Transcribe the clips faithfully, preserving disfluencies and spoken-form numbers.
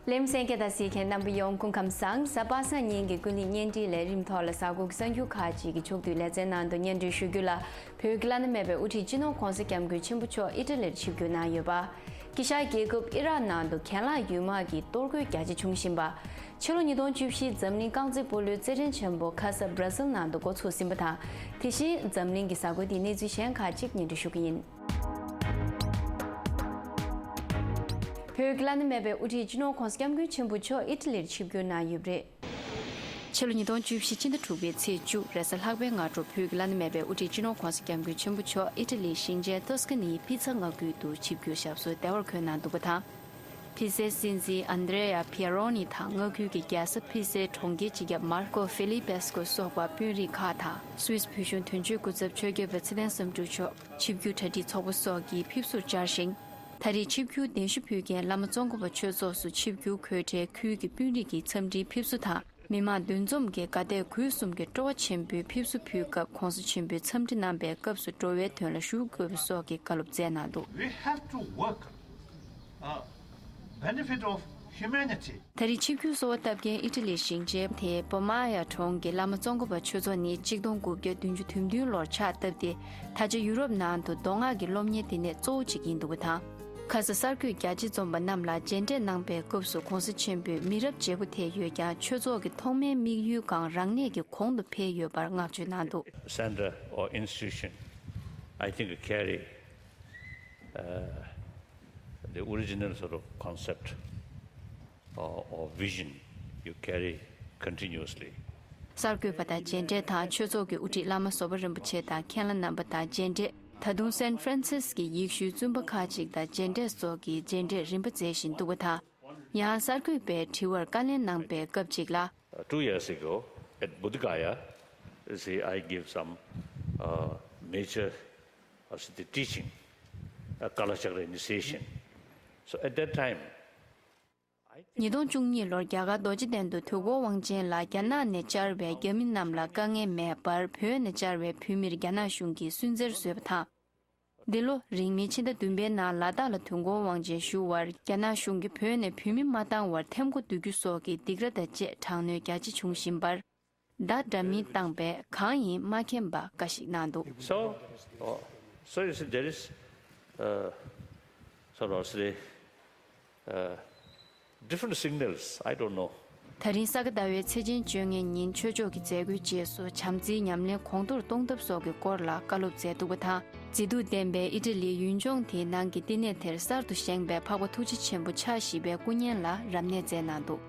ལེམ་སེང་སྐད་དང་གཟིགས་མཁན་རྣམ་པ་ཡོངས་སྐུ་ཁམས་བཟང་། གཟའ་པ་སངས་ཉིན་གྱི་ཀུན་གླེང་བརྙན་འཕྲིན་ལས་རིམ་ཐོག་ལ་གཟའ་འཁོར་གྱི་གསར་འགྱུར་ཁག་ཅིག་གི་ཕྱོགས་བསྡུས་ལེ་ཚན་ནང་དུ་སྙན་སྒྲོན་ཞུ་རྒྱུ་ལ། བོད་ཀྱི་བླ་ན་མེད་པའི་དབུ་ཁྲིད་སྤྱི་ནོར་༧གོང་ས་༧སྐྱབས་མགོན་ཆེན་པོ་མཆོག་ཨི་ཊ་ལིར་ཆིབས་བསྒྱུར་གནང་ཡོད་པ། དཀྱིལ་ཤར་རྒྱལ་ཁབ་ཨི་རག་ནང་དུ་གྱེན་ལངས་ཡུལ་དམག་གི་གཏོར་རྒོལ་རྒྱ་ཆེ་བྱུང་བཞིན་པ། ཕྱི་ལོ་ཉིས་སྟོང་བཅུ་བཞི་འཛམ་གླིང་རྐང་རྩེད་སྤོ་ལོའི་རྩེད་འགྲན་ཆེན་པོ་ཁ་ས་སྦྲ་སིལ་ནང་དུ་འགོ་ཚུགས་ཟིན་པ་དང་། དེ་བཞིན་འཛམ་གླིང་གི་གཟའ་འཁོར་འདིའི་གནས་ཚུལ་གཞན་ཁག་ཅིག་སྙན་སྒྲོན་ཞུ་གི་ཡིན། བོད་ཀྱི་བླ་ན་མེད་པའི་དབུ་ཁྲིད་སྤྱི་ནོར་༧གོང་ས་༧སྐྱབས་མགོན་ཆེན་པོ་མཆོག་ཨི་ཊ་ལིར་ཆིབས་བསྒྱུར་གནང་ཡོད་པ་རེད། ཕྱི་ལོ་ཉིས་སྟོང་བཅུ་བཞི་ཕྱི་ཟླ་དྲུག་པའི་ཚེས་བཅུ་རེས་གཟའ་ལྷག་པའི་སྔ་དྲོ་བོད་ཀྱི་བླ་ན་མེད་པའི་དབུ་ཁྲིད་སྤྱི་ནོར་༧གོང་ས་༧སྐྱབས་མགོན་ཆེན་པོ་མཆོག་ཨི་ཊ་ལིའི་ཞིང་ཆེན་ཏོ་སི་ཀ་ནིའི་པི་ཚ་མངའ་ཁུལ་དུ་ཆིབས་བསྒྱུར་ཞབས་སོར་བདེ་བར་འཁོད་གནང་འདུག་པ་དང་། པི་ཚའི་སྲིད་འཛིན་ཨན་དྲེ་ཡ་ཕི་ཡ་རོ་ནི་དང་མངའ་ཁུལ་གྱི་རྒྱལ་ས་པི་ཚའི་གྲོང་ཁྱེར་སྤྱི་ཁྱབ་མར་ཀོ་ཧྥེ་ལི་པེ་སི་ཀོ་སོགས་པ་དཔོན་རིགས་ཁག་དང་སུད་སི་བོད་གཞུང་དོན་གཅོད་སྐུ་ཚབ་ཆོས་རྒྱལ་བ་ཚེ་བརྟན་བསམ་གྲུབ་མཆོག་ཆིབས་བསྒྱུར་གྲ་སྒྲིག་ཚོགས་པ་སོགས་ཀྱིས་ཕེབས་བསུར་བཅར་ཞིང་། ད་རེས་ཆིབས་བསྒྱུར་གདན་ཞུ་ཕུལ་མཁན་བླ་མ་ཙོང་ཁ་པ་ཆོས་ཚོགས་སུ་ཆིབས་བསྒྱུར་འཁོད་གྲས་ཁུལ་གྱི་དཔོན་རིགས་ཀྱི་འཚམས་འདྲིའི་ཕེབས་བསུ་དང་། མི་མང་འདུ་འཛོམས་ཀྱིས་དགའ་དད་གུས་གསུམ་གྱིས་སྤྲོ་བ་ཆེན་པོས་ཕེབས་བསུ་ཕུལ་སྐབས་༧གོང་ས་ཆེན་པོས་འཚམས་འདྲི་གནང་བའི་སྐབས་སུ་འགྲོ་བའི་དོན་ལ་ཞུགས་དགོས་པ་སོགས་ཀྱི་བཀའ་སློབ་སྩལ་གནང་འདུག We have to work, uh, benefit of humanity. ད་རེས་ཆིབས་བསྒྱུར་གསོལ་བ་བཏབ་མཁན་ཨི་ཊ་ལིའི་ཞིང་ཆེན་དེ་པོ་མ་ཡ་གྲོང་གི་བླ་མ་ཙོང་ཁ་པ་ཆོས་ཚོགས་ནི་གཅིག་སྟོང་དགུ་བརྒྱ་བདུན་ཅུ་དོན་བདུན་ལོར་ཕྱག་བཏབ་སྟེ། ད་ཆ་ཡུ་རོབ་ནང་དུ་མདོ་སྔགས་ཀྱི་སློབ་གཉེར་ལྟེ་གནས་གཙོ་བོ་ཅིག་ཡིན་འདུག་པ་དང་། ཁ་ས་གསར་འགོད་རྒྱ་ཆེ་འཛོམས་པ་རྣམས་ལ་མཇལ་འཕྲད་གནང་པའི་སྐབས་སུ་༧གོང་ས་ཆེན་པོས་མི་རབས་བརྗེ་པོ་ཐེ་ཡོད་ཀྱང་ཆོས་ཚོགས་ཀྱི་ཐོག་མའི་དམིགས་ཡུལ་གང་རང་གནས་ཀྱི་གོང་དུ་འཕེལ་ཡོད་པར་བསྔགས་བརྗོད་གནང་འདུག Center or institution, I think, carry, uh, the original sort of concept or, or vision you carry continuously. གསར་འགོད་པ་དང་མཇལ་འཕྲད་དང་ཆོས་ཚོགས་ཀྱི་དབུ་ཁྲིད་བླ་མ་ཟུར་པ་རིན་པོ་ཆེ་དང་མཁན་བླ་རྣམ་པ་དང་མཇལ་འཕྲད། ད་དུང་སན་ཧྥ་རན་སིས་ཀྱི་ཡེ་ཤུའི་བཙུན་པ་ཁག་ཅིག་དང་མཇལ་འཕྲད་སོགས་ཀྱི་མཇལ་འཕྲད་རིམ་པ་མཛད་བཞིན་འདུག་པ་དང་། ཡང་གསར་འགོད་པས་དྲི་བར་བཀའ་ལན་གནང་པའི་སྐབས་ཅིག་ལ། Uh, two years ago, at Bodh Gaya, see, I gave some, uh, major, uh, see, the teaching, uh, Kalachakra initiation. So at that time, ཉིས་སྟོང་བཅུ་གཉིས་ལོར་རྒྱ་གར་རྡོ་རྗེ་གདན་དུ་དུས་འཁོར་དབང་ཆེན་ལ་རྒྱ་ནག་ནས་བཅར་བའི་རྒྱ་མི་རྣམས་ལ་དཀའ་ངལ་མེད་པར་བོད་ནས་བཅར་བའི་བོད་མིར་རྒྱ་ནག་གཞུང་གིས་སུན་གཙེར་བཟོས་པ་དང་། འདི་ལོ་རིང་མིན་ཕྱི་ཟླ་བདུན་པའི་ནང་ལ་དྭགས་ལ་དུས་འཁོར་དབང་ཆེན་ཞུ་བར་རྒྱ་ནག་གཞུང་གིས་བོད་ནས་བོད་མི་མ་བཏང་བར་ཐེམ་སྒོ་བསྡུ་རྒྱུ་སོགས་ཀྱི་སྡིགས་ར་དང་བཅས་དྲག་གནོན་རྒྱ་ཆེ་བྱུང་བཞིན་པར། བརྡ་འདྲ་མིན་བཏང་པས་གང་ཡིན་མ་མཁྱེན་པ་བཀའ་ཞིག་གནང་འདུག So, oh, so you see, there is, uh, sort of, say, uh, different signals, I don't know. ད་རིང་ས་ག་ཟླ་བའི་ཚེས་ཆེན་བཅོ་ལྔའི་ཉིན་ཆོས་ཕྱོགས་ཀྱི་མཛད་སྒོའི་རྗེས་སུ་བྱམས་བརྩེའི་ཉམས་ལེན་གོང་མཐོར་གཏོང་ཐབས་སོགས་ཀྱི་སྐོར་ལ་བཀའ་སློབ་སྩལ་འདུག་པ་དང་། མཛེས་སྡུག་ལྡན་པའི་ཨི་ཊ་ལིའི་ཡུལ་ལྗོངས་དེའི་ནང་གི་བསྟི་གནས་དེར་གསར་དུ་བཞེངས་པའི་འཕགས་པ་ཐུགས་རྗེ་ཆེན་པོ་ཕྱག་བཞི་པའི་སྐུ་བརྙན་ལ་རབ་གནས་མཛད་གནང་འདུག་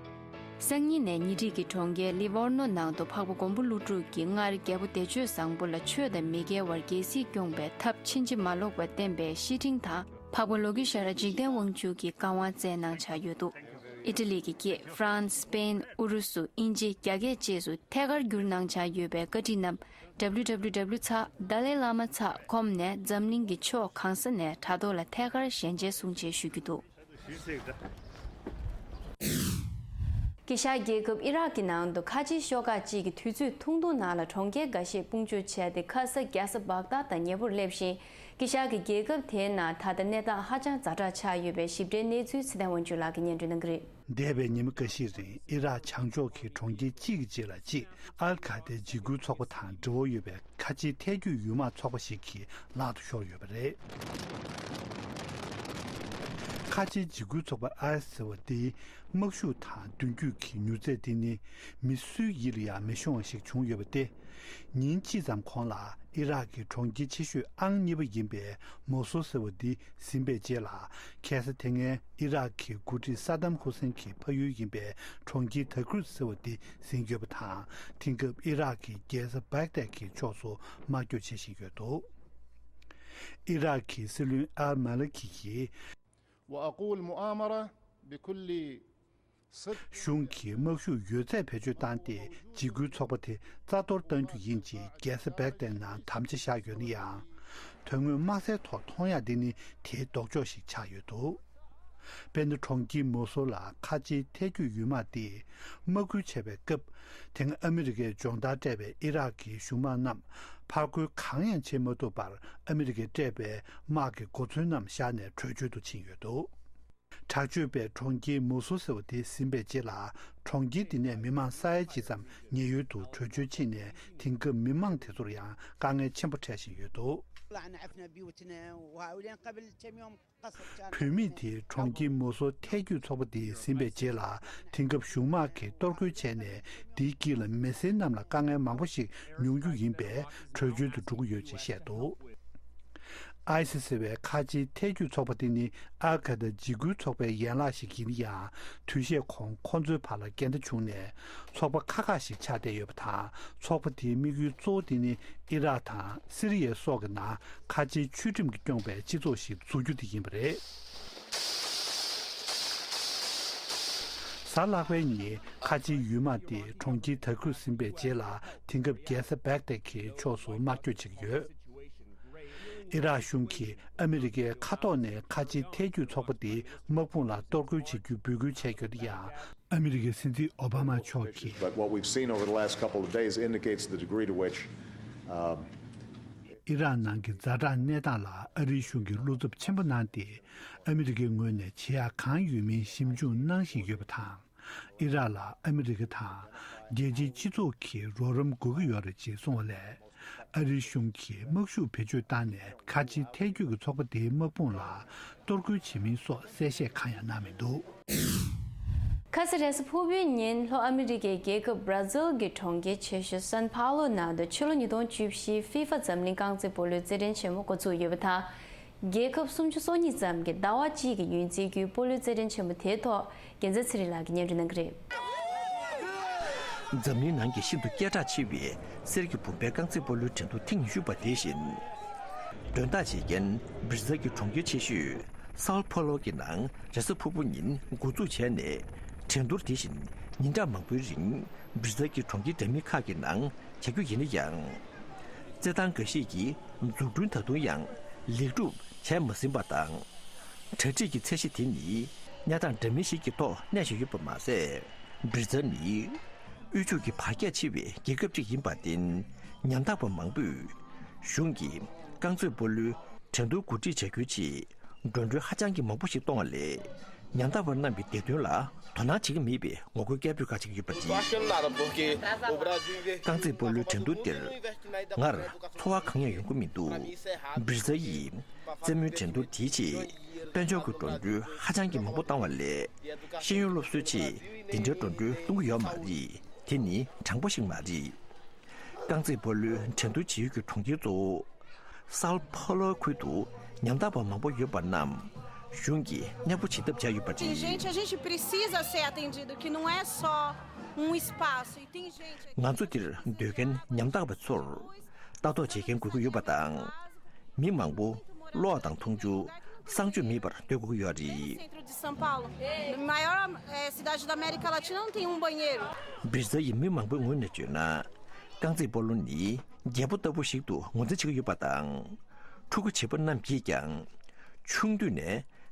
སང་ཉིན་ནས་ཉེ་འཁྲིས་ཀྱི་གྲོང་ཁྱེར་ལི་ཝོར་ནོ་ནང་དུ་འཕགས་པ་མགོན་པོ་ཀླུ་སྒྲུབ་ཀྱིས་སྔར་རྒྱལ་པོ་བདེ་སྤྱོད་བཟང་པོ་ལ་ཆོས་དང་མི་འགལ་བར་རྒྱལ་སྲིད་སྐྱོང་བའི་ཐབས་ཕྱིན་ཅི་མ་ལོག་པར་བསྟན་པའི་བཤེས་སྤྲིང་དང་། འཕགས་པ་ལོ་ཀེ་ཤྭ་ར་འཇིག་རྟེན་དབང་ཕྱུག་གི་བཀའ་དབང་སྩལ་གནང་འཆར་ཡོད་འདུག་ཨི་ཊ་ལི་གི་སྐད། ཧྥ་རན་སི། སྤེན། ཨུ་རུ་སུ། དབྱིན་ཇི། རྒྱ་སྐད་བཅས་སུ་ཐད་ཀར་བསྒྱུར་གནང་འཆར་ཡོད་པའི་བཀའ་ཁྲིད་རྣམས་W W W ཚེག་Dalai Lama ཚེག་com ནས་འཛམ་གླིང་གི་ཕྱོགས་གང་ས་ནས་དྲ་ཐོག་ལ་ཐད་ཀར་ཞལ་མཇལ་གསུང་མཇལ་ཞུ་རྒྱུ་འདུག་དཀྱིལ་ཤར་རྒྱལ་ཁབ་ཨི་རག་གི་ནང་དུ་ཁ་ཆེའི་ཤོག་ཁག་ཅིག་གིས་དུས་ཚོད་ཐུང་ཐུང་ནང་ལ་གྲོང་ཁྱེར་འགའ་ཤས་དཔུང་འཇོག་བྱས་ཏེ་ཁ་ས་རྒྱལ་ས་བག་དཱད་དང་ཉེ་པོར་སླེབས་ཤིང་། དཀྱིལ་ཤར་གྱི་རྒྱལ་ཁབ་དེའི་ནང་ད་ལྟ་གནས་སྟངས་ཧ་ཅང་ཛ་དྲག་ཆགས་ཡོད་པའི་ཞིབ་ཕྲའི་གནས་ཚུལ་ཚེ་བརྟན་དབང་ཕྱུག་ལགས་ཀྱིས་སྙན་སྒྲོན་གནང་གི་རེད། འདས་པའི་ཉིན་མོ་འགའ་ཤས་རིང་ཨི་རག་བྱང་ཕྱོགས་ཀྱི་གྲོང་ཁྱེར་གཅིག་གི་རྗེས་ལ་གཅིག་ཨལ་ཁ་ཏའི་འཇིགས་སྐུལ་ཚོགས་པ་དང་འབྲེལ་བ་ཡོད་པའི་ཁ་ཆེའི་ཐལ་སྐྱོད་ཡུལ་དམག་ཚོགས་པ་ཞིག་གི་ལག་ཏུ་ཤོར་ཡོད་པ་རེད། ཁ་ཆེའི་འཇིགས་སྐུལ་ཚོགས་པ་ཨའི་ཟེར་བ་འདིས་དམག་ཤུགས་དང་མདུན་སྐྱོད་ཀྱི་མྱུར་ཚད་འདི་ནི་མི་སུའི་ཡིད་ལ་ཡང་མི་ཤོང་བ་ཞིག་བྱུང་ཡོད་པ་སྟེ། ཉིན་གཅིག་ཙམ་གོང་ལ་ཨི་རག་གི་གྲོང་ཁྱེར་ཆེ་ཤོས་ཨང་གཉིས་པ་ཡིན་པའི་མོ་སོལ་ཟེར་བ་འདི་ཟིན་པའི་རྗེས་ལ། ཁ་སང་དེ་སྔའི་ཨི་རག་གི་འགོ་ཁྲིད་ས་དམ་ཧུ་སེན་གྱི་ཕ་ཡུལ་ཡིན་པའི་གྲོང་ཁྱེར་ཐ་ཀྲུད་ཟེར་བ་འདི་ཟིན་ཡོད་པ་དང་། དེང་སྐབས་ཨི་རག་གི་རྒྱལ་ས་བྷག་དད་ཀྱི་ཕྱོགས་སུ་དམག་སྐྱོད་བྱེད་བཞིན་ཡོད་འདུག་ཨི་རག་གི་སྲིད་བློན་ཨལ་མ་ལ་ཁི་གིས། وأقول مؤامرة بكل གཞུང་གིས་དམག་ཤུགས་ཡོད་ཚད་བེད་སྤྱོད་བཏང་སྟེ་འཇིགས་སྐུལ་ཚོགས་པ་དེ་རྩ་གཏོར་གཏང་རྒྱུ་ཡིན་ཅེས་རྒྱལ་ས་བྷག་དད་ནང་དམ་བཅའ་བཞག་ཡོད་ན་ཡང་། དོན་དངོས་དམག་སའི་ཐོག་མཐོང་ཡག་འདི་ནི་དེའི་ལྡོག་ཕྱོགས་ཤིག་ཆགས་ཡོད་འདུག་དཔེར་ན། གྲོང་ཁྱེར་མོ་སོལ་ལ་ཁ་ཆེའི་ཐལ་སྐྱོད་ཡུལ་དམག་དེས་དམག་སྐུལ་བྱས་པའི་སྐབས། དེ་སྔ་ཨ་མི་རི་ཀས་སྦྱོང་བརྡར་སྤྲད་པའི་ཨི་རག་གི་གཞུང་དམག་རྣམས་ཕར་རྒོལ་གང་ཡང་བྱེད་མ་ཐུབ་པར་ཨ་མི་རི་ཀས་སྤྲད་པའི་དམག་གི་གོ་མཚོན་རྣམས་བཞག་ནས་བྲོས་བྱོལ་དུ་ཕྱིན་ཡོད་འདུག་དྲག་སྤྱོད་པས་གྲོང་ཁྱེར་མུ་སུ་ཟེར་བ་དེ་ཟིན་པའི་རྗེས་ལ། གྲོང་ཁྱེར་དེ་ནས་མི་མང་ས་ཡ་གཅིག་ཙམ་ཉེན་གཡོལ་དུ་བྲོས་བྱོལ་ཕྱིན་ནས། དེང་སྐབས་མི་མང་དེ་ཚོར་ཡང་དཀའ་ངལ་ཆེན་པོ་འཕྲད་བཞིན་ཡོད་འདུག། བོད་མི་དེས་གྲོང་ཁྱེར་མུ་སོ་ཐལ་འགྱུར་ཚོགས་པ་དེ་ཟིན་པའི་རྗེས་ལ། དེང་སྐབས་གཞུང་དམག་གིས་གཏོར་རྒོལ་བྱས་ནས། དེའི་དཀྱིལ་ལ་མི་སེར་རྣམས་ལ་དཀའ་ངལ་མང་པོ་ཞིག་མྱོང་རྒྱུ་ཡིན་པས། བྲོས་བྱོལ་དུ་འགྲོ་གི་ཡོད་ཅེས་བཤད་འདུག། ཨའི་སི་ཟེར་བའི་ཁ་ཆེའི་ཐལ་འགྱུར་ཚོགས་པ་དེ་ནི། ཨལ་ཁ་ད་འཇིགས་སྐུལ་ཚོགས་པའི་ཡན་ལག་ཞིག་ཡིན་ཡང་། དུས་ཤས་གོང་ཁོང་ཚོའི་བར་ལ་འགལ་ཟླ་བྱུང་ནས། ཚོགས་པ་ཁག་ཁག་ཞིག་ཆགས་བསྡད་ཡོད་པ་དང་། ཚོགས་པ་དེའི་དམིགས་ཡུལ་གཙོ་བོ་དེ་ནི། ཨི་རག་དང་སི་རི་ཡ་སོགས་ཀྱི་ནང་ཁ་ཆེའི་ཆོས་ཁྲིམས་ཀྱིས་སྐྱོང་བའི་སྤྱི་ཚོགས་ཤིག་འཛུགས་རྒྱུ་དེ་ཡིན་པ་རེད། གཟའ་ལྷག་པའི་ཉིན་ཁ་ཆེའི་ཡུལ་དམག་དེས་གྲོང་ཁྱེར་དར་ཁུལ་ཟིན་པའི་རྗེས་ལ། དེང་སྐབས་རྒྱལ་ས་བེག་དད་གི་ཕྱོགས་སུ་དམག་སྐྱོད་བྱེད་ཀྱི་ཡོད། ཨི་རག་གཞུང་གིས་ཨ་མི་རི་ཀའི་མཁའ་ཐོག་ནས་ཁ་ཆེའི་ཐལ་འགྱུར་ཚོགས་པ་དེའི་དམག་དཔུང་ལ་གཏོར་རྒོལ་བྱེད་རྒྱུའི་འབོད་སྐུལ་བྱས་ཡོད་ན་ཡང་། ཨ་མི་རི་ཀའི་སྲིད་འཛིན་ཨོ་བྷ་མ་མཆོག་གིས། But what we've seen over the last couple of days indicates the degree to which, um, ཨི་རག་ནང་གི་ཛ་དྲག་གནས་སྟངས་ལ་ཨ་རིའི་གཞུང་གིས་བློ་འཚབ་ཆེན་པོ་གནང་སྟེ། ཨ་མི་རི་ཀའི་ངོས་ནས་བྱེད་ཡག་གང་ཡོད་མིན་ཞིབ་འཇུག་གནང་བཞིན་ཡོད་པ་དང་། ཨི་རག་ལ་ཨ་མི་རི་ཀ་དང་རྒྱལ་སྤྱིའི་སྤྱི་ཚོགས་ཀྱི་རོགས་རམ་དགོས་ཀྱི་ཡོད་རེད་ཅེས་གསུངས་པ་ལས། ཨ་རིའི་གཞུང་གིས་དམག་ཤུགས་བེད་སྤྱོད་བཏང་ནས་ཁ་ཆེའི་ཐལ་འགྱུར་གྱི་ཚོགས་པ་དེའི་དམག་དཔུང་ལ་གཏོར་རྒོལ་བྱེད་མིན་སོགས་གསལ་བཤད་གང་ཡང་གནང་མི་འདུག། ཁ་ས་རེས་གཟའ་ཕུར་བུའི་ཉིན་ལྷོ་ཨ་མི་རི་ཀའི་རྒྱལ་ཁབ་བྷ་ར་ཛིལ་གྱི་གྲོང་ཁྱེར་ཆེ་ཤོས་སན་ཕའོ་ལོ་ནང་དུ་ཕྱི་ལོ་ཉིས་སྟོང་བཅུ་བཞིའི་ཧྥི་ཧྥ་འཛམ་གླིང་རྐང་རྩེད་སྤོ་ལོའི་རྩེད་འགྲན་ཆེན་མོ་འགོ་འཛུགས་ཡོད་པ་དང་། རྒྱལ་ཁབ་སུམ་ཅུ་སོ་གཉིས་ཙམ་གྱིས་ཟླ་བ་གཅིག་གི་ཡུན་རྩེ་རྒྱུའི་སྤོ་ལོའི་རྩེད་འགྲན་ཆེན་མོ་དེའི་ཐོག་རྒྱལ་མཚན་ཚེ་རིང་ལགས་ཀྱིས་སྙན་སྒྲོན་གནང་གི་རེད། འཛམ་གླིང་ནང་གི་ཤིན་ཏུ་སྐད་གྲགས་ཆེ་བའི་གསེར་གྱི་བུམ་པའི་རྐང་རྩེད་སྤོ་ལོའི་འགྲན་བསྡུར་ཐེངས་ཉི་ཤུ་པ་དེ་བཞིན། མགྲོན་བདག་བྱེད་མཁན་བྷི་རི་ཛིལ་གྱི་གྲོང་ཁྱེར་ཆེ་ཤོས་སའོ་པའུ་ལོ་གི་ནང་རེས་གཟའ་ཕུར་བུ་ཉིན་འགོ་འཛུགས་བྱས་ནས། འགྲན་བསྡུར་དེ་བཞིན་ཉིན་གྲངས་མང་པོའི་རིང་བྷི་རི་ཛིལ་གྱི་གྲོང་ཁྱེར་འདྲ་མིན་ཁག་གི་ནང་བྱ་རྒྱུ་ཡིན་ན་ཡང་། རྩེད་ཐང་འགའ་ཤས་ཀྱིས་འཛུགས་སྐྲུན་ད་དུང་ཡང་ལེགས་གྲུབ་བྱས་མ་ཟིན་པ་དང་། གྲ་སྒྲིག་གི་ཚད་གཞི་དེ་ནི་གནས་སྟངས་འདྲ་མིན་ཞིག་གི་ཐོག་གནས་བཞིན་ཡོད་པ་མ་ཟད། བྷི་རི་ཛིལ་ནི་དབུལ་ཕྱུག་གི་བར་ཁྱད་ཆེ་བའི་རྒྱལ་ཁབ་ཅིག་ཡིན་པར་བརྟེན། ཉམ་ཐག་པ་མང་པོས་གཞུང་གིས་རྐང་རྩེད་སྤོ་ལོའི་འགྲན་བསྡུར་གོ་སྒྲིག་བྱ་རྒྱུའི་ཆེད། འགྲོ་གྲོན་ཧ་ཅང་གི་མང་པོ་ཞིག་གཏོང་བ་ལས། ཉམ་ཐག་པ་རྣམས་ཀྱི་བདེ་དོན་ལ་དོ་སྣང་བྱེད་ཀྱི་མེད་པའི་ངོ་རྒོལ་བརྒྱབ་ཡོད་ཁག་ཅིག་ཡོད་པ་རེད། རྐང་རྩེད་སྤོ་ལོའི་འགྲན་བསྡུར་འདིར་ང་ཚོར་ཚོར་བ་གང་ཡང་ཡོང་གི་མི་འདུག། བྷི་རི་ཛིལ་ཡིས་རྩེད་མོའི་འགྲན་བསྡུར་དེའི་ཆེད་དཔལ་འབྱོར་གྱི་འགྲོ་གྲོན་ཧ་ཅང་གི་མང་པོ་བཏང་བ་ལས། ཤེས་ཡོན་སློབ་གསོའི་ཆེད་འདི་འདྲའི་འགྲོ་གྲོན་གཏོང་གི་ཡོད་མ་རེད། དེ་ནི་དྲང་པོ་ཞིག་མ་རེད། རྐང་རྩེད་སྤོ་ལོའི་འགྲན་བསྡུར་བྱེད་ཡུལ་གྱི་གྲོང་ཁྱེར་གཙོ་བོ། སའོ་པའུ་ལོ་ཁུལ་དུ་ཉམ་ཐག་པ་མང་པོ་ཡོད་པ་རྣམས་གཞུང་གིས་གནས་སྤོ་བྱེད་ཐབས་བྱས་ཡོད་པ་Tem རེད། Gente, a gente precisa ser atendido, que não é só um espaço. E tem gente aqui ང་ཚོ་འདིར་སྡོད་མཁན་ཉམ་ཐག་པ་ཚོར་ལྟ་རྟོག་བྱེད་མཁན་དགོས་ཀྱི་ཡོད་པ་དང་། མི་མང་པོ་གློག་དང་འཐུང་ཆུ་གསང་སྤྱོད་མེད་པར་སྡོད་དགོས་ཀྱི་ཡོད་རེད། Centro de São Paulo, maior eh, cidade da América Latina, não tem um banheiro. བྷི་རི་ཛིལ་ཡི་མི་མང་པོའི་ངོས་ནས་བརྗོད་ན། རྐང་རྩེད་སྤོ་ལོ་ནི་རྒྱལ་པོ་ལྟ་བུ་ཞིག་ཏུ་ངོས་འཛིན་བྱེད་ཀྱི་ཡོད་པ་དང་། ཕྲུ་གུ་བྱིས་པ་རྣམས་ཀྱིས་ཀྱང་ཆུང་དུས་ནས་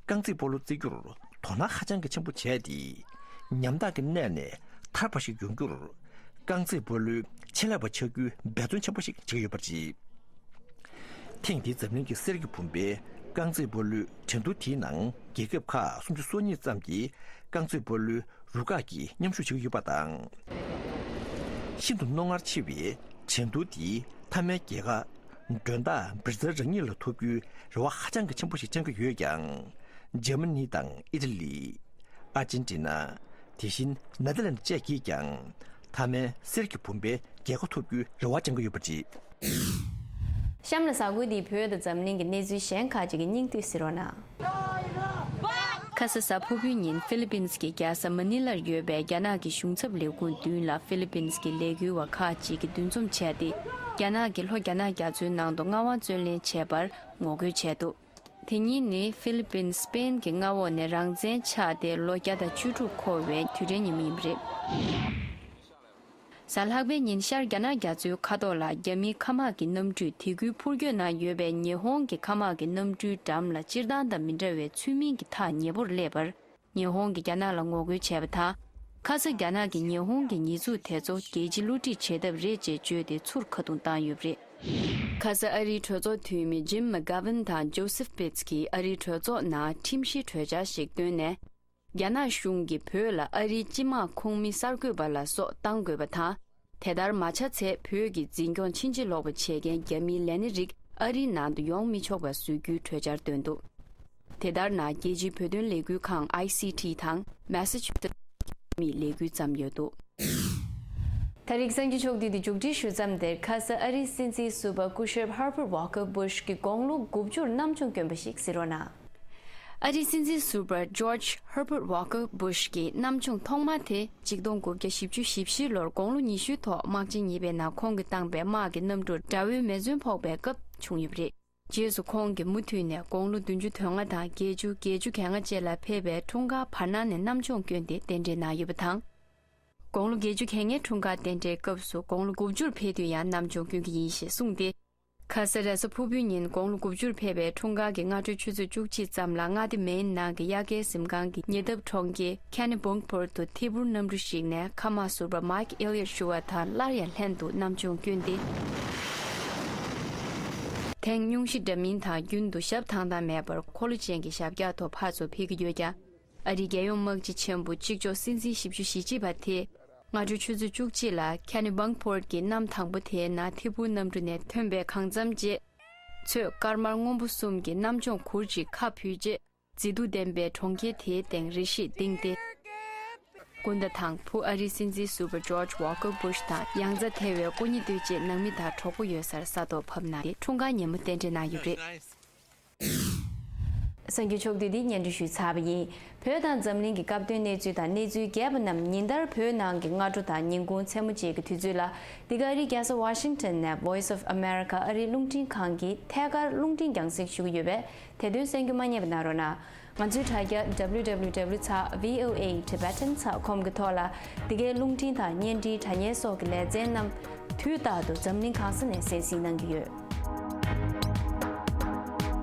རྐང་རྩེད་སྤོ་ལོ་རྩེ་རྒྱུར་དོ་སྣང་ཧ་ཅང་གི་ཆེན་པོ་བྱས་ཏེ། ཉམ་ཐག་གི་གནས་ནས་ཐར་པ་ཞིག་ཡོང་རྒྱུར་རྐང་རྩེད་སྤོ་ལོའི་ཆེད་ལས་པ་ཆགས་རྒྱུའི་འབད་བརྩོན་ཆེན་པོ་ཞིག་བྱེད་ཀྱི་ཡོད་པ་རེད། ཐེངས་འདིའི་འཛམ་གླིང་གི་གསེར་གྱི་བུམ་པའི་རྐང་རྩེད་སྤོ་ལོའི་འགྲན་བསྡུར་དེའི་ནང་རྒྱལ་ཁབ་ཁག་སུམ་ཅུ་སོ་གཉིས་ཙམ་གྱིས་རྐང་རྩེད་སྤོ་ལོའི་རུ་ཁག་གིས་མཉམ་ཞུགས་བྱེད་ཀྱི་ཡོད་པ་དང་། ཤིན་ཏུ་རྣོ་ངར་ཆེ་བའི་འགྲན་བསྡུར་འདིའི་མཐའ་མའི་རྒྱལ་ཁ་མགྲོན་བདག་བྷི་རི་ཛིལ་རང་ཉིད་ལ་ཐོབ་རྒྱུའི་རེ་བ་ཧ་ཅང་གི་ཆེན་པོ་ཞིག་བཅང་གི་ཡོད་ཀྱང་། འཇར་མ་ནི་དང་ཨི་ཊ་ལི། ཨར་ཇེན་ཊི་ན། དེ་བཞིན་ནེ་དར་ལེན་ཌི་བཅས་ཀྱིས་ཀྱང་མཐའ་མའི་གསེར་གྱི་བུམ་པའི་རྒྱལ་ཁ་ཐོབ་རྒྱུའི་རེ་བ་བཅང་གི་ཡོད་པ་རེད། གཤམ་ལ་གཟའ་འཁོར་འདིའི་བོད་དང་འཛམ་གླིང་གི་གནས་ཚུལ་གཞན་ཁག་ཅིག་གི་སྙིང་བསྡུས་གཟིགས་རོགས་གནང་། ཁ་ས་གཟའ་ཕུར་བུའི་ཉིན་ཧྥི་ལི་པིན་གྱི་རྒྱལ་ས་མ་ནི་ལར་ཡོད་པའི་རྒྱ་ནག་གི་གཞུང་ཚབ་ལས་ཁུངས་མདུན་ལ་ཧྥི་ལི་པིན་གྱི་ལས་འགུལ་བ་ཁག་ཅིག་གིས་འདུ་འཛོམས་བྱས་ཏེ། རྒྱ་ནག་གིས་ལྷོ་རྒྱ་ནག་རྒྱ་མཚོའི་ནང་དུ་མངའ་དབང་བརྩོན་ལེན་བྱས་པར་ངོ་རྒོལ་བྱས་འདུག། དེ་ཉིན་ནི་ཧྥི་ལི་པིན་སི་པེན་གྱི་མངའ་འོག་ནས་རང་བཙན་ཆགས་ཏེ་ལོ་བརྒྱ་དང་བཅུ་དྲུག་འཁོར་བའི་དུས་དྲན་ཉིན་མོ་ཡིན་པ་རེད། གཟའ་ལྷག་པའི་ཉིན་ཤར་རྒྱ་ནག་རྒྱ་མཚོའི་ཁ་ཐོག་ལ་རྒྱ་མིའི་མཁའ་དམག་གི་གནམ་གྲུས་དེ་ཁུལ་འཕུར་སྐྱོད་ནང་ཡོད་པའི་ཉི་ཧོང་གི་མཁའ་དམག་གི་གནམ་གྲུའི་འགྲམ་ལ་སྤྱིར་བཏང་དང་མི་འདྲ་བའི་ཚུལ་མིན་གྱི་ཐག་ཉེ་པོར་སླེབས་པར། ཉི་ཧོང་གིས་རྒྱ་ནག་ལ་ངོ་རྒོལ་བྱས་པ་དང་། ཁ་ས་རྒྱ་ནག་གིས་ཉི་ཧོང་གི་ཉེས་འཛུགས་དེ་ཚོ་རྒྱལ་སྤྱིའི་བསླུ་བྲིད་བྱེད་ཐབས་རེད་ཅེས་བརྗོད་དེ་ཚུར་ཁ་རྡུང་བཏང་ཡོད་པ་རེད། ཁ་ས་ཨ་རིའི་གྲོས་ཚོགས་འཐུས་མི་ཇིམ་མེག་གྷ་ཝིན་དང་ཇོ་སེཕ་པིད་ཚི་གིས་ཨ་རིའི་གྲོས་ཚོགས་ནང་ཁྲིམས་གཞིའི་གྲོས་འཆར་ཞིག་བཏོན་ནས། རྒྱ་ནག་གཞུང་གིས་བོད་ལ་ཨ་རིའི་སྤྱི་དམངས་ཁོངས་མི་གསར་འགོད་པ་ལ་སོགས་གཏང་དགོས་པ་དང་། དེ་ལྟར་མ་བྱ་ཚེ་བོད་ཀྱི་འཛིན་སྐྱོང་ཕྱིན་ཅི་ལོག་པ་བྱེད་མཁན་རྒྱ་མིའི་ལས་སྣེ་རིགས་ཨ་རིའི་ནང་དུ་ཡོང་མི་ཆོག་པ་བཟོ་རྒྱུའི་གྲོས་འཆར་བཏོན་འདུག་དེ་ལྟར་ན་རྒྱལ་སྤྱིའི་བོད་དོན་ལས་འགུལ་ཁང་ཨའི་སི་ཊི་དང་མེ་ས་ཆུ་སེ་མིའི་ལས་འགུལ་བརྩམས་ཡོད་འདུག་ད་རེས་གསར་འགྱུར་ཕྱོགས་བསྡུས་དེ་མཇུག་སྒྲིལ་ཞུ་མཚམས་དེར། ཁ་ས་ཨ་རིའི་སྲིད་འཛིན་ཟུར་པ་སྐུ་ཞབས་Herbert Walker Bush གིས་དགུང་ལོ་དགུ་བཅུར་གནམ་མཆོང་བསྐྱོན་པ་ཞིག་གཟིགས་རོགས་གནང་། ཨ་རིའི་སྲིད་འཛིན་ཟུར་པ་George Herbert Walker Bush གིས་གནམ་མཆོང་ཐོག་མ་དེ་ཆིག་སྟོང་དགུ་བརྒྱ་བཞི་བཅུ་ཞེ་བཞི་ལོར་དགུང་ལོ་ཉི་ཤུའི་ཐོག་དམག་ཆེན་གཉིས་པའི་ནང་ཁོང་གིས་བཏང་པའི་དམག་གི་གནམ་གྲུར་དགྲ་བོའི་མེ་མཚོན་ཕོག་པའི་སྐབས་བྱུང་ཡོད་པ་རེད། རྗེས་སུ་ཁོང་གིས་མུ་མཐུད་ནས་དགུང་ལོ་བདུན་ཅུ་དོན་ལྔ་དང་བརྒྱད་ཅུ། བརྒྱད་ཅུ་གྱ་ལྔ་བཅས་ལ་ཕེབས་པའི་འཁྲུངས་སྐར་བར་སྣང་ནས་གནམ་མཆོང་བསྐྱོན་ཏེ་རྟེན་འབྲེལ་གནང་ཡོད་པ་དང་། དགུང་ལོ་བརྒྱད་ཅུ་གྱ་ལྔའི་འཁྲུངས་སྐར་རྟེན་འབྲེལ་སྐབས་སུ་དགུང་ལོ་དགུ་བཅུར་ཕེབས་དུས་ཡང་གནམ་མཆོང་བསྐྱོན་གྱི་ཡིན་ཞེས་གསུངས་ཏེ། ཁ་ས་རེས་གཟའ་ཕུར་བུའི་ཉིན་དགུང་ལོ་དགུ་བཅུར་ཕེབས་པའི་འཁྲུངས་སྐར་གྱི་སྔ་དྲོའི་ཆུ་ཚོད་བཅུ་གཅིག་ཙམ་ལ་མངའ་སྡེ་མེན་ནང་གི་དབྱར་ཁའི་གཟིམ་ཁང་གི་ཉེ་འདབས་གྲོང་ཁྱེར་Kennebunkport དུ་ཐད་འཕུར་གནམ་གྲུ་ཞིག་ནས་མཁའ་དམག་ཟུར་པ་Mike Elliott ཞུ་བ་དང་སླར་ཡང་ལྷན་དུ་གནམ་མཆོང་བསྐྱོན་ཏེ། ཐེངས་སྙུང་གཞི་འདྲ་མིན་དང་རྒྱུན་དུ་ཞབས་དང་དང་མེད་པར་འཁོར་ལོ་ཅན་གྱི་ཞབས་བཀྱག་ཐོག་ཕར་ཚུར་འཕུར་གྱི་ཡོད་ཀྱང་། ཨ་རིའི་རྒྱལ་ཡོངས་དམག་སྤྱི་ཆེན་པོ་གཅིག་ལྕོགས་སྲིད་འཛིན་བཞི་བཅུ་ཞེ་གཅིག་པ་དེས་སྔ་དྲོ་ཆུ་ཚོད་བཅུ་གཅིག་ལ་Kennebunkport གྱི་གནམ་དང་པོ་དེའི་ནང་ཐད་འཕུར་གནམ་གྲུ་ནས་ཐོན་པའི་གང་འཚམ་རྗེས། ཚོས་དཀར་དམར་སྔོན་པོ་གསུམ་གྱི་གནམ་ལྗོངས་གུར་ཅིག་ཁ་ཕུད་རྗེས། མཛེས་སྡུག་ལྡན་པའི་གྲོང་ཁྱེར་དེའི་སྟེང་རེ་ཞིག་ལྡིང་སྟེ། སྐུ་ཟླ་དང་བུ་ཨ་རིའི་སྲིད་འཛིན་ཟུར་པ་George Walker Bush དང་ཡང་རྩ་ཐལ་བའི་སྐུ་ཉིད་ལྟོས་བཅས་ནང་མི་དང་གྲོགས་པོ་ཡོད་སར་ས་ཐོག་ཕབ་གནང་སྟེ་འཁྲུངས་སྐར་ཉིན་མོ་རྟེན་འབྲེལ་གནང་ཡོད་པ་རེད། གསར་འགྱུར་ཕྱོགས་བསྡུས་འདི་སྙན་སྒྲོན་ཞུས་ཚར་བ་ཡིན། བོད་དང་འཛམ་གླིང་གི་སྐབས་དོན་གནས་ཚུལ་དང་གནས་ཚུལ་རྒྱས་པ་རྣམས་ཉིན་ལྟར་བོད་ནང་གི་སྔ་དྲོ་དང་ཉིན་གུང་མཚན་མོ་བཅས་ཀྱི་དུས་ཚོད་ལ། འདི་ག་ཨ་རིའི་རྒྱལ་ས་Washington ནས་Voice of America ཨ་རིའི་རླུང་འཕྲིན་ཁང་གིས་ཐད་ཀར་རླུང་འཕྲིན་རྒྱང་སྲིང་ཞུ་གི་ཡོད་པས། དེ་དོན་གསན་རྒྱུ་མ་བསྙེལ་བ་གནང་རོགས་གནང་། ང་ཚོའི་དྲ་རྒྱ་www ཚེག་voa tibetan ཚེག་com གི་ཐོག་ལ། འདི་གའི་རླུང་འཕྲིན་དང་བརྙན་འཕྲིན་དྲ་བརྙན་སོགས་ཀྱི་ལེ་ཚན་རྣམས་དུས་རྟག་ཏུ་འཛམ་གླིང་གང་ས་ནས་གསན་གཟིགས་གནང་གི་ཡོད།